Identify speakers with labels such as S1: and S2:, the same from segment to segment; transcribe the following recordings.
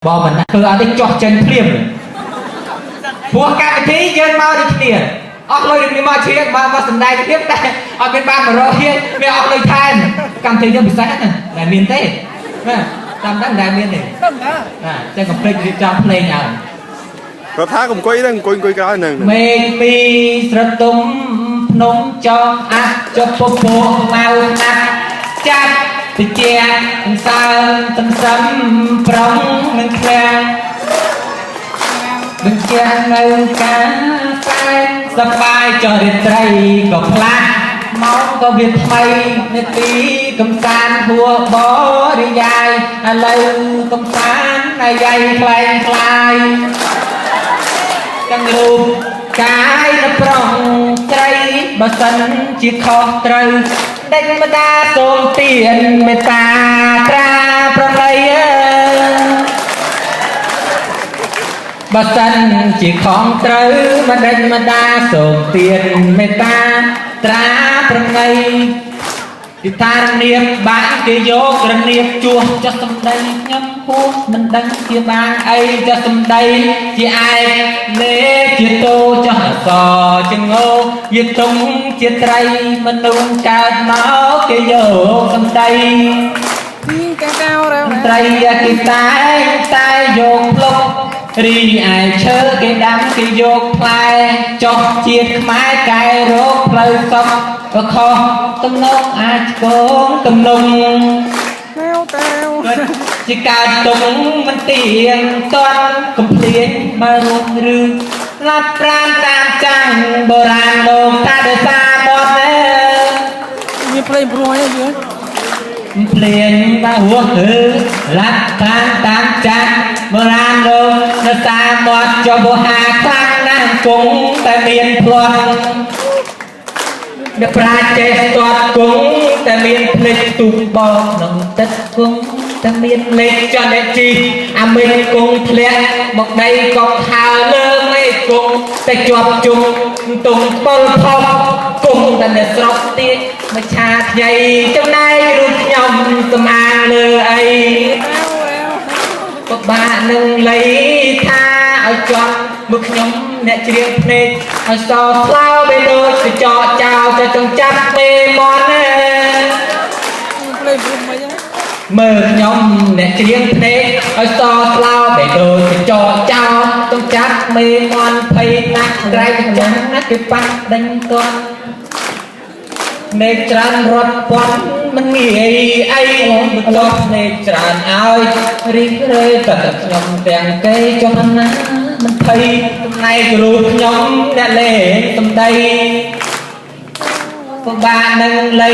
S1: បងមិនធ្វើអត់ទេចោះចេញភ្លាមព្រោះកម្មវិធីយើងមកដូចគ្នាអស់លុយដូចគ្នាមកឈៀងមកមកសំដែងគ្នាតែអត់មានបាន100រៀលមានអស់លុយថែមកម្មវិធីយើងពិសេសណាមិនមានទេណាតាមដឹងមិនមានទេណាចឹងកុំភ្លេចរៀបចំភ្លេងឲ្យ
S2: គាត់ថាកុំអង្គុយហ្នឹងអង្គុយអង្គុយក្រោយហ្នឹង
S1: មេឃមីស្រទុំភ្នំចងអាក់ចុះពពកម៉ៅណាស់ចាប់តិចសើមសន្សឹមប្រុងនឹងឃ្លាំងបញ្ជាក់នៅការសែនសបាយចរិត្រីក៏ផ្លាស់មកក៏វាថ្មីនាទីកំសាន្តហួបរិយាយឥឡូវកំសាន្តអាយាយខ្លែងខ្លាយទាំងរូបកាយនៅប្រុងត្រីបើសិនជាខុសត្រូវដេញម្ដាសូមទានមេត្តាត្រាប្រណីបើសិនជាខំត្រូវមកដេញម្ដាសូមទានមេត្តាត្រាប្រណីទីតារនាបបាក់គេយករនាបជួសចុះសំដីខ្ញុំហួសមិនដឹងជាបាងអីចុះសំដីជាឯកលេជាតោចុះអសជាងោយតុងជាត្រីមនុស្សកើតមកគេយកសំដីត្រីគេតែតែយកផ្លុករីឯឈើគេដាំគេយកផ្លែចុះជាតិខ្មែរកែរោគផ្លូវសុខក៏ខុសទំនងអាចឆ្កងទំនងជាកើតទុំមិនទៀងតន់កំភ្លៀងបើរួមឬឡាត់ប្រានតាមចាំងបុរាណលោកថាដោយសារមាត់ណែ
S3: មានភ្លេងព្រោះអីយើង
S1: ភ្លៀងបើហួសគឺឡាត់ប្រានតាមចាំងបុរាណលោកនៅសារមាត់ចុះបោហាខ្លាំងណាស់គង់តែមានផ្លាត់អ្នកប្រាជ្ញចេះស្ទាត់គង់តែមានភ្លេចទូកបងក្នុងទឹកគង់តែមានលេខចន់ជីអាមេគង់ធ្លាក់មកដីក៏ហើលើមេគង់តែជាប់ជុំទុំពលផុសគង់តែនៅស្រុកទៀតមកឆាខ្ញីចំណែករូបខ្ញុំសំអាងលើអីពិបាកនឹងលៃថាឲ្យជាប់មើលខ្ញុំអ្នកច្រៀងភ្នែកឲ្យសស្លោបេដូចទៅចកចោលទៅចង់ចាប់មេមន់ណា
S3: ភ្លេងព្រោះមិនហ្នឹង
S1: មើលខ្ញុំអ្នកច្រៀងភ្នែកឲ្យសស្លោបេដូចទៅចកចោលចង់ចាប់មេមន់ភ័យណាស់ក្រែងចាំណាស់គេប៉ះដេញតន់ភ្នែកច្រើនរត់ពាន់មិនងាយអីមកចោះភ្នែកច្រើនឲ្យរីករាយតែខ្ញុំទាំងគេចុះណាមិនភ័យចំណែករូបខ្ញុំអ្នកលេងសំដីពិបាកនឹងលៃ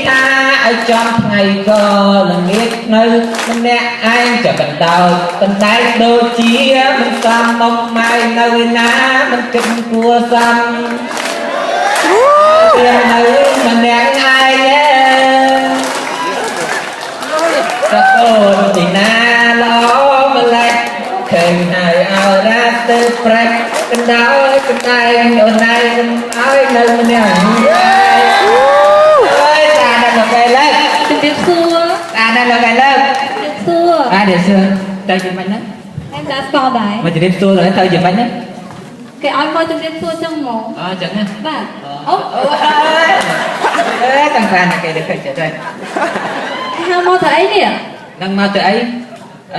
S1: ថាឲ្យចំថ្ងៃក៏ល្ងាចនៅម្នាក់ឯងจะកណ្ដោចកណ្ដែកដូចជាមិនសមមកម៉ែនៅឯណាមិនគិតគួសមទៀងនៅម្នាក់ឯងតកូនទីណាល្អម្លេះឃើញហើយអោរ៉ាទៅប្រេះកណ្ដោចកណ្ដែងអូនឯងឲ្យនៅម្នាក់ឯងអើយតាដល់មកពេលលើ
S4: ជំរាបសួរ
S1: តាដល់មកពេលលើ
S4: ជំរាបសួរ
S1: អានេះសួរទៅជាម៉េចណា
S4: ខ្ញុំដាក់ស្គាល់ដែរ
S1: មកជំរាបសួរទៅទៅជាម៉េចណា
S4: គេឲ្យមកជំរាបសួរចឹងហ្មង
S1: អញ្ចឹងណា
S4: បាទអូ
S1: អេតាំងតែគេឃើញចិត្តហើយ
S4: ហៅមកទៅអីនេះ
S1: នឹងមកទៅអី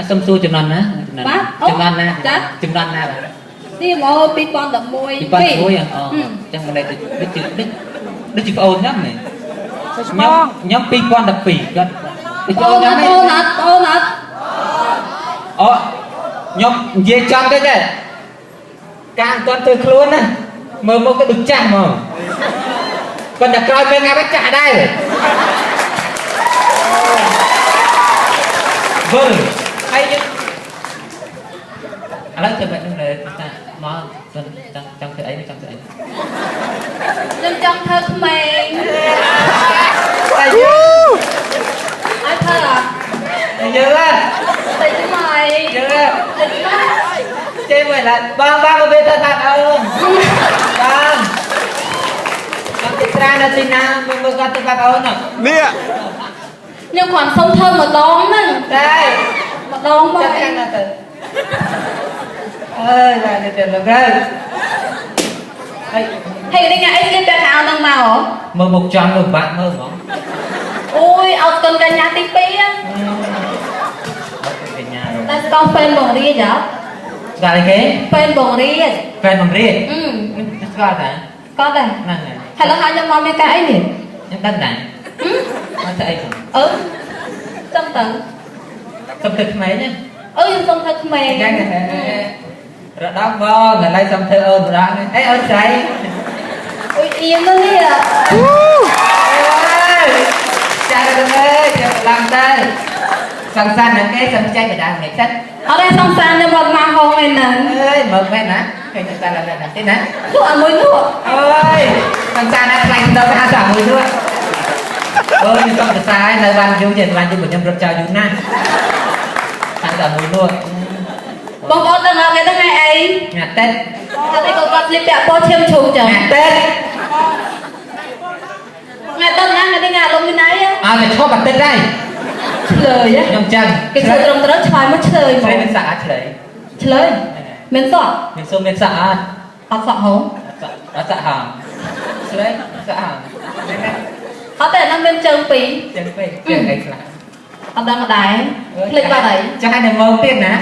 S1: សុំសួរចំណន់ណាចំណន់ណាចំណន់ណា
S4: នេះមក2011
S1: 2011អញ្ចឹងមិនដូចដូចដូចជាប្អូនខ្ញុំនេះខ្ញុំ2012គាត់
S4: ដូចអូនអូនអត់អូនអត់
S1: អូខ្ញុំនិយាយចំទៅទេការមិនទាន់ធ្វើខ្លួនណាមើលមកក៏ដូចចាស់ហ្មងប៉ុន្តែក្រោយពេលងាប់ចាស់ដែរវិលហើយយើងឥឡូវទៅមិននឹងថាមកចង់ចង់ធ្វើអីចង់ធ្វើអី
S4: ខ្ញុំចង់ធ្វើក្មេង
S1: តែយើង
S4: ឲ្យធ្វើអត់
S1: យើងហ៎
S4: តិចមក
S1: យើងហ៎
S4: តិចមក
S1: ចេះមើលឡាបងបងមកវាធ្វើតាមអូនបងបងទីត្រានៅទីណាមើលមើលគាត់ទៅបែបអូន
S2: នេះ
S4: ខ្ញុំគ្រាន់សុំធ្វើម្ដងហ្នឹង
S1: តែ
S4: ម្ដងមក
S1: ចាំណាទៅ អើយបាទទៅលើទៅហើយ
S4: ហើយនេះថ្ងៃអីស្លៀកពាក់ខោហ្នឹងមកហ៎
S1: មើលមុខចំមើលបាក់មើលហ្មង
S4: អូយអត់កូនកញ្ញាទី2
S1: កញ្ញា
S4: តែស្គាល់ហ្វេនបងរាជហ៎
S1: ស្គាល់អីគេ
S4: ហ្វេនបងរាជ
S1: ហ្វេនបងរាជ
S4: អឺ
S1: ស្គាល់តា
S4: ស្គាល់ដែរ
S1: ហ្នឹងហើយ
S4: ហើយឡើយខ្ញុំមកមានការអីនេះ
S1: ខ្ញុំដឹងដែរមកទៅអី
S4: អឺសុំទៅ
S1: សុំធ្វើក្មេងណា
S4: អឺខ្ញុំសុំធ្វើក្មេង
S1: អញ្ចឹងរដងបងឥឡូវសុំធ្វើអូនម្ដងអេអូនស្រី
S4: អុយអៀននេះ
S1: ចាទៅអើយចាំឡើងទៅសង្សារនឹងគេសុំចែកបដាមិនសិន
S4: អត់ទេសង្សារខ្ញុំអត់មកហងឯហ្នឹង
S1: អើយមើលមែនណាឃើញសង្សារឡើងណាទេណា
S4: នោះអាមួយនោះ
S1: អើយសង្សារណាខ្លាញ់ដល់គេហៅថាអាមួយនោះអើយខ្ញុំសុំសរសើរនៅបានយូរទៀតបានយូរខ្ញុំរត់ចោលយូរណាស់តែអាមួយនោះ
S4: បងប្អូនដឹងអត់ថ្ងៃហ្នឹងថ្ងៃអី
S1: ថ្ងៃតិត
S4: ថ្ងៃនេះក៏គាត់ស្លៀកពាក់ពណ៌ឈាមជ្រូកចឹង
S1: ថ្ងៃតិត
S4: ថ្ងៃតិតណាថ្ងៃនេះថ្ងៃអារម្មណ៍មានអី
S1: អើតែឈប់អាទិត្យហើយ
S4: ឆ្លើយ
S1: ខ្ញុំចឹង
S4: គេឆ្លើយត្រឹមត្រូវឆ្លើយមកឆ្លើយ
S1: ឆ្លើយមានសាក់អត់ឆ្លើយ
S4: ឆ្លើយមានសក់
S1: មានសុំមានសាក់អត់
S4: អត់សក់ហង
S1: អត់សាក់ហងឆ្លើយសាក់ហង
S4: អត់តែហ្នឹងមានជើងពីរ
S1: ជើងពីរជើងអីខ្លះ
S4: អត់ដឹងដែរភ្លេចបាត់ហើយ
S1: ចាស់ឲ្យនៅមើលទៀតណា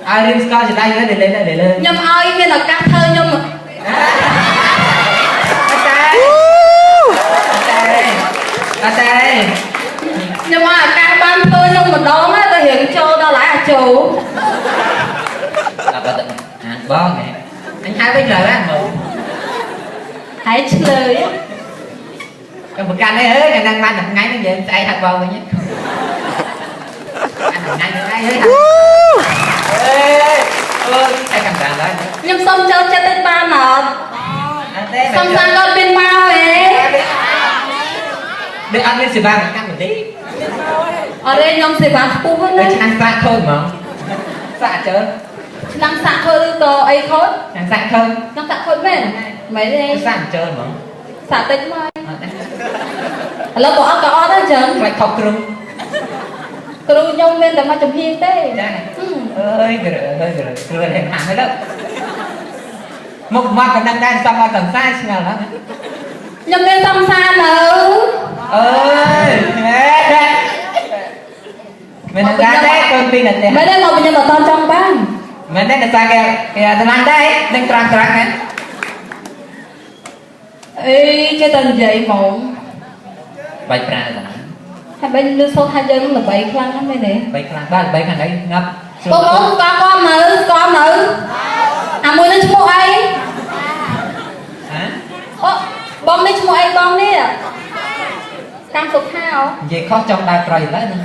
S1: ឲ្យរៀនស្គាល់ចដៃលើលើលើលើ
S4: ខ្ញុំឲ្យមានឱកាសធ្វើខ្ញុំ
S1: អត់តែអត់តែ
S4: ខ្ញុំឲ្យឱកាសបានធ្វើខ្ញុំម្ដងទៅរៀងចូលដល់ហើយអាចចូល
S1: អត់អានបងហ៎អញហៅវិញឡើយហ្នឹងមើល
S4: ហើយឆ្លើយ
S1: កំប្រកាន់អីអើយថ្ងៃហ្នឹងបានតែថ្ងៃហ្នឹងយើងស្អែកហៅបងវិញអាថ្ងៃហ្នឹងឯងអើយអេអើយតែកំដានហើយ
S4: ខ្ញុំសុំចូលចិត្តទៅបានអត់
S1: អត់ទេ
S4: សុំសាគាត់មានមកហ៎
S1: ដូចអត់មានសេវាកម្មវិធី
S4: អត់ទេខ្ញុំសេវាខ្ពស់ណា
S1: ដូចឆ្នាំសាក់ខូចហ្មងសាក់ជើ
S4: ឆ្នាំសាក់ខូចឬក៏អីខូច
S1: ឆ្នាំសាក់ខូច
S4: ឆ្នាំសាក់ខូចមែនមិនទេ
S1: សាក់ជើហ្មង
S4: សាក់តិចមកឥឡូវបើអត់ក៏អត់ដែរចឹង
S1: ខ្លាចខុសគ្រូ
S4: គ្រូខ្ញុំមានតែមកចំហៀងទេ
S1: ចាអើយគ្រូអើយគ្រូគ្រូហេហាហើយទៅមុខមកប៉ុណ្ណឹងដែរសំអត់សង្សារឆ្ងល់ហ្នឹង
S4: ខ្ញុំមានសង្សារនៅ
S1: អើយមែនដែរទេកូនពីរនាទី
S4: មែនទេមកខ្ញុំអត់តចង់បាន
S1: មែនទេតែគេគេអត់ឡានដែរនឹងត្រាំត្រាំហ្នឹង
S4: អីចេះតែនិយាយហ្មង
S1: បាច់ប្រាដែរ
S4: ហើយបែរលឺសូត្រថាយើងល្បីខ្លាំងណាស់មែនទេ
S1: ល្បីខ្លាំងបាទល្បីខាងអីងាប់
S4: បងប្អូនស្គាល់គាត់នៅស្គាល់នៅអាមួយនឹងឈ្មោះអី
S1: ហ៎
S4: អូបងនេះឈ្មោះអីបងនេះកម្មសុខា
S1: និយាយខុសចង់ដើរប្រយឥឡូវណា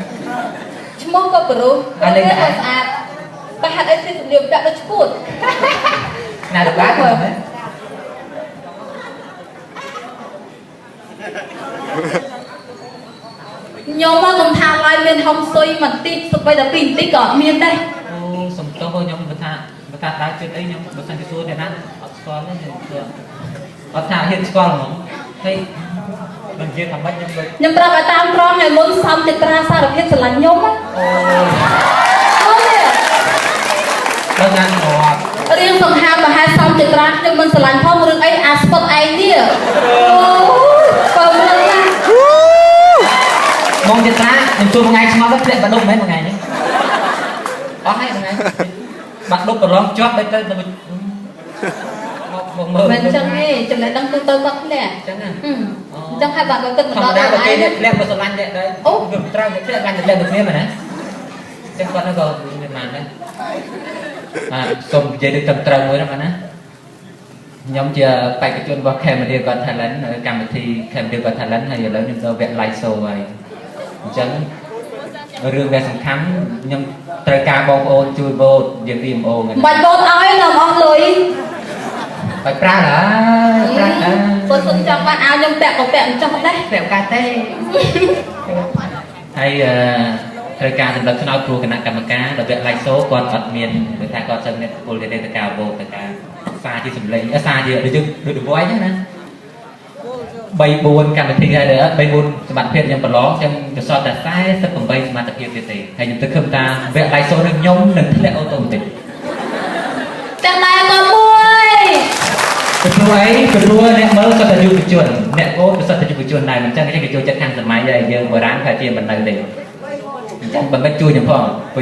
S4: ឈ្មោះក៏ប្រុសក៏ស្អាតតែហេតុអីស្លៀកពាក់ដូចឈួត
S1: ណាទៅបាទមើល
S4: ខ្ញុំមកកុំថាឡើយមានហុងស៊ុយបន្តិចសុបីតែពីរបន្តិចក៏អត់មានដែរ
S1: អូសំទោសខ្ញុំបើថាដើរជិតអីខ្ញុំបើសិនជាសួរអ្នកណាអត់ស្គាល់ទេអត់ថាហ៊ានស្គាល់ហ្មងហើយមិននិយាយថាម៉េចខ្ញុំដូច
S4: ខ្ញុំប្រាប់ឲ្យតាមត្រង់ថ្ងៃមុនសំចិត្រាសារភាពស្រឡាញ់ខ្ញុំណា
S1: អូ
S4: អូ
S1: ដល់ណាងាប់
S4: រៀងសង្ហាប្រហែលសំចិត្រាខ្ញុំមិនស្រឡាញ់ផងរឿងអីអាស្ពតឯងនេះអូបើមិនណា
S1: បងចិត្រាខ្ញុំជួបមួយថ្ងៃឆ្ងល់ទៅធ្លាក់បាក់ដុំមែនមួយថ្ងៃនេះអស់ហើយមួយថ្ងៃបាក់ដុំប្រឡងជាប់ទៅទៅមកមើល
S4: មិនចឹងទេចំណេះដឹងទូទៅគាត់ធ្លាក់
S1: ចឹងណា
S4: អញ្ចឹងហើយបាក់ក៏គិតមិនដល់
S1: ធម្មតា
S4: ដល់
S1: បើគេ
S4: ឯង
S1: ធ្លាក់បើស្រឡាញ់ដែរអូវាត្រូវធ្លាក់ស្រឡាញ់ធ្លាក់ដូចគ្នាមែនណាចឹងគាត់ក៏មានបានដែរបាទសូមនិយាយដូចត្រឹមត្រូវមួយណាបាទណាខ្ញុំជាបេក្ខជនរបស់ Cambodia Got Talent នៅកម្មវិធី Cambodia Got Talent ហើយឥឡូវខ្ញុំដល់វគ្គ live show ហើយអញ្ចឹងរឿងដែលសំខាន់ខ្ញុំត្រូវការបងប្អូនជួយវ៉ូតយើង VMO
S4: មិនបាច់វ៉ូតឲ្យដល់អស់លុយ
S1: បាច់ប្រាស់ហើយប្រាស់ហើយ
S4: បើសុំចង់បានអាវខ្ញុំពាក់ក៏ពាក់មិនចង់ដែរ
S1: ពាក់កាទេហើយត្រូវការសម្រាប់ឆ្នោតព្រោះគណៈកម្មការដល់វគ្គ live show គាត់អត់មានគឺថាគាត់ចឹងមានពលទេទៅការវ៉ូតទៅការសារជាសម្លេងសារជាដូចដូច The Voice ហ្នឹងណា3 4កម្មវិធីហើយ3 4សមត្ថភាពខ្ញុំប្រឡងចឹងទៅសល់តែ48សមត្ថភាពទៀតទេហើយខ្ញុំទៅឃើញថាវគ្គ live show នឹងខ្ញុំនឹងធ្លាក់អូតូម៉ាទិក ពីព្រោះអីពីព្រោះអ្នកមើលសុទ្ធតែយុវជនអ្នកកូនក៏សុទ្ធតែយុវជនដែរមិនចឹងគេចូលចិត្តខាងសម័យហើយយើងបុរាណថាជាមិននៅទេអញ្ចឹងបើមិនជួយខ្ញុំផង។